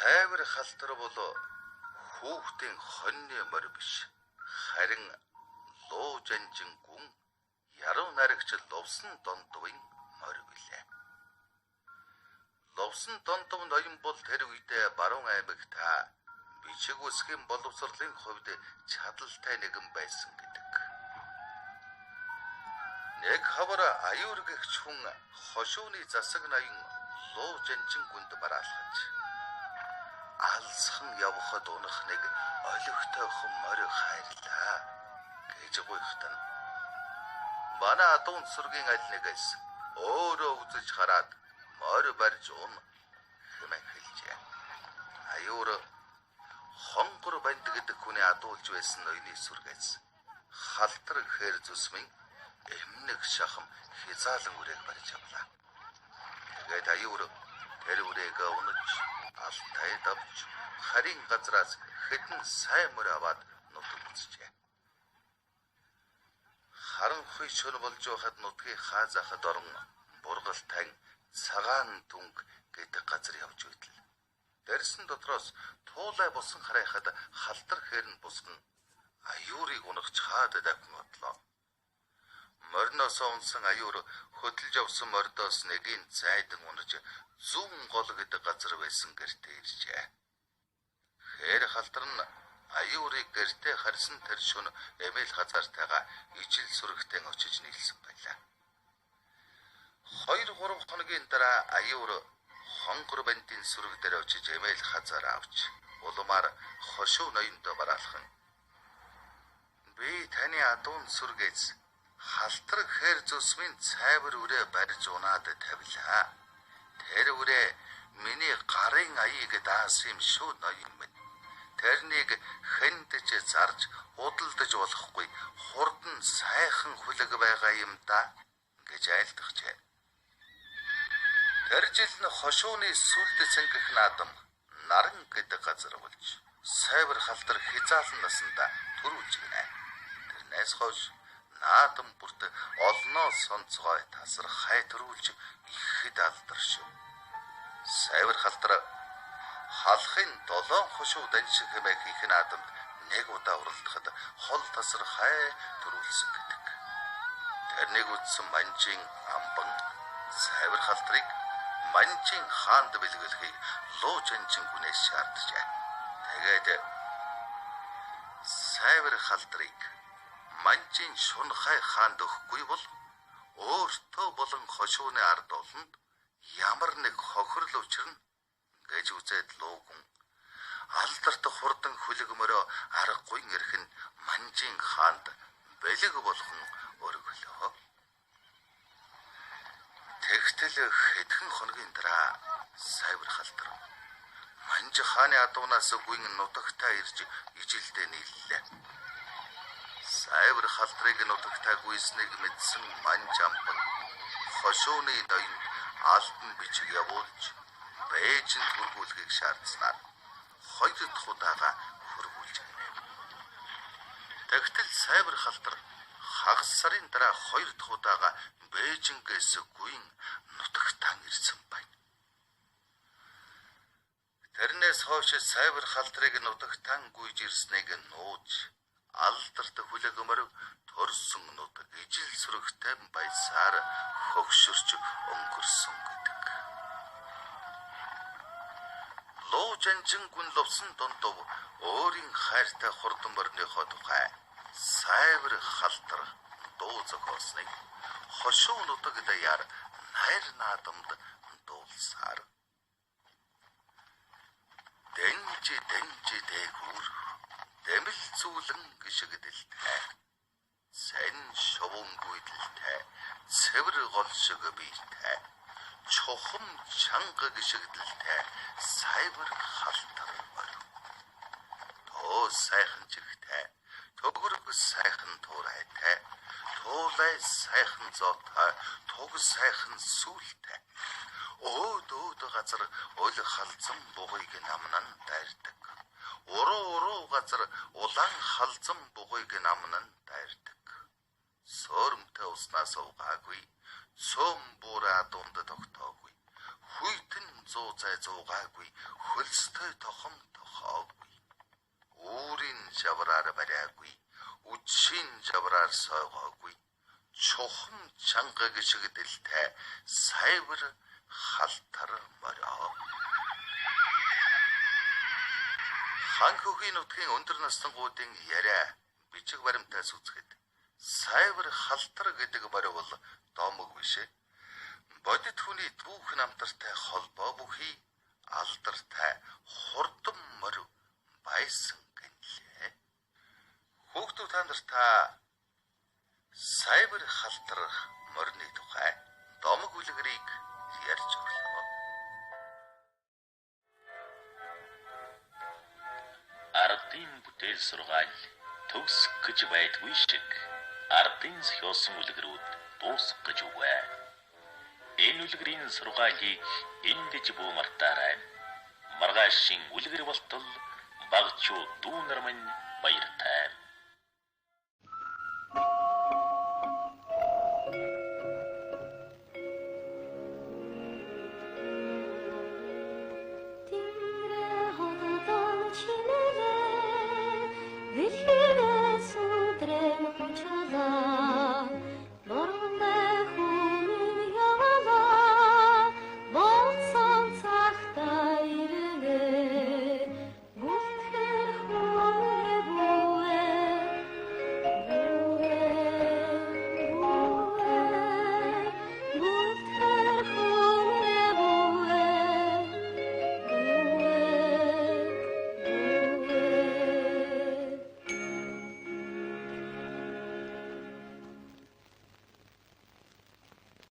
Сайвар халтар бол хүүхдийн хоньны морь биш. Харин Луу жанжин гүн яруу найрагч Лувсан Дондовын морь билээ. Лувсан Дондов ноён бол тэр үедээ Баруун аймагт бичиг үсгийн боловсролын хувьд чадaltaй нэгэн байсан гэдэг. Нэг хавар аюур гэгч хүн хошууны засаг ноён Луу жанжин гүнд бараалхаж алсхан явхад унах нэг олигтойхон морь хайрлаа гэж гуйхтан манай адуун сүргийн аль нэгээс өөрөө үзэж хараад морь барьж ун хэмээн хэлжээ. Аюур хонгор банд гэдэг хүний адуулж байсан ноёны сүргээс халтар хээр зүсмийн эмнэг шахам хязаалан үрээг барьж авлаа. Тэгээд аюур тэр үрээг унаж алтай давж харин газраас хэдэн сайн морь аваад нутаг үзжээ. Харанхуй шөнө болж байхад нутгийн хаа захад орон бургалтай цагаан дүнг гэдэг газар явж байтал. Дэрсэн дотроос туулай бусан харайхад халтар хээр нь бусган аюурыг унахч хаад давхин одлоо. Мориноос унсан аюур хөдөлж явсан мордоос нэгийн зайдан унаж зүүн гол гэдэг газар байсан гэртээ иржээ. Хээр халтар нь аюурыг гэртээ харсан тэр шөнө эмээл хазаартайгаа ижил сүрэгтэн очиж нийлсэн байлаа. 2 3 хоногийн дараа аюур хонгор бандын сүрэг дээр очиж эмээл хазаар авч улмаар хошуу ноёндоо бараалхан би таны адуун сүргээс халтар хээр зүсмийн цайвар үрээ барьж унаад тавилаа. Тэр үрээ миний гарын аяыг даасан юм шүү ноён минь. Тэрнийг хэндэж зарж худалдаж болохгүй хурдан сайхан хүлэг байгаа юм да гэж айлтгажээ. Тэр жил нь хошууны сүлд цэнгэх наадам наран гэдэг газар болж сайвар халтар хязаалан насанда төрүүлж гинэ. Тэрнээс хойш наадам бүрт олноо сонцгой тасархай төрүүлж ихэд алдаршив. Сайвар халтар халахын 7 хошуу даншиг хэмээх их наадамд нэг удаа уралдахад хол тасархай төрүүлсэн гэдэг. Тэрнийг үзсэн манжин амбан сайвар халтрыг манжин хаанд бэлгэлэхийг Луу жанжин гүнээс шаарджээ. Тэгээд сайвар халтрыг манжин шунхай хаанд өгөхгүй бол өөртөө болон хошууны ард олонд ямар нэг хохирол учирна гэж үзээд луугүн алдарт хурдан хүлэг мөрөө аргагүй эрх нь манжин хаанд бэлэг болгон өргөлөө. Тэгтэл хэдхэн хоногийн дараа сайвар халтар манж хааны адуунаас гүн нутагтаа ирж ижилдээ нийллээ. Сайвар халтрыг нутагтаа гүйснийг мэдсэн манж амбан хошууны ноёнд албан бичиг явуулж Бээжинд хүргүүлэхийг шаардсанаар 2 дахь удаага хүргүүлж гинэ. Тэгтэл сайвар халтар хагас сарын дараа 2 дахь удаага Бээжингээс гүйн нутагтаан ирсэн байна. Тэрнээс хойш сайвар халтрыг нутагтаан гүйж ирснийг нууж алдарт хүлэгмөр төрсөн нутаг ижил сүрэгтэй баясаар хөгшөрч өнгөрсөн гэдэг. Луу жанжин гүн лувсан дундав өөрийн хайртай хурдан морьныхоо тухай сайвар халтар дуу зохиосныг хошуу нутаг даяар найр наадамд дуулсаар дэнжи дэнжи дээгүүр дэмэл зүүлэн гიშгдэлтэй сэн шовонгүйдэлтэй цэвэр гол шиг биетэй чухам чанга гიშгдэлтэй сайвар халтар морь тоо сайхан чихтэй төгөрг сайхан туурайтай туулай сайхан зоотой туг сайхан сүултэй өөд өөд газар өл халзан бугыг намнан дайрдаг. Уруу уруу газар улаан халзан бугыг намнан дайрдаг. Сөөрөмтэй уснаас угаагүй, цөм буураа дунд тогтоогүй. Хүйтэн зуу зай зуугаагүй, хөлстэй тохом тохоогүй. Үүрийн жавраар бариагүй, үдшийн жавраар сойгоогүй. Чухам чанга гიშгдэлтэй сайвар халтар морио. Хан хөхийн нутгийн өндөр насангуудын яриа бичиг баримтаас үзэхэд сайвар халтар гэдэг морио бол домог биш. Бодит хүний түүх намтартай холбоо бүхий алдартай хурдан морь байсан гэнлээ. Хүүхдүүд та нартаа сайвар халтар морины тухай домог үлгэрийг ярьж өглөө. Ардын бүтээл сургаал төгсөх гэж байдгүй шиг ардын зохиосон үлгэрүүд дуусах гэж үгүй. Энэ үлгэрийн сургаалыг эндэж бүү мартаарай. Маргаашийн үлгэр болтол багчуу дүү нар минь баяртай.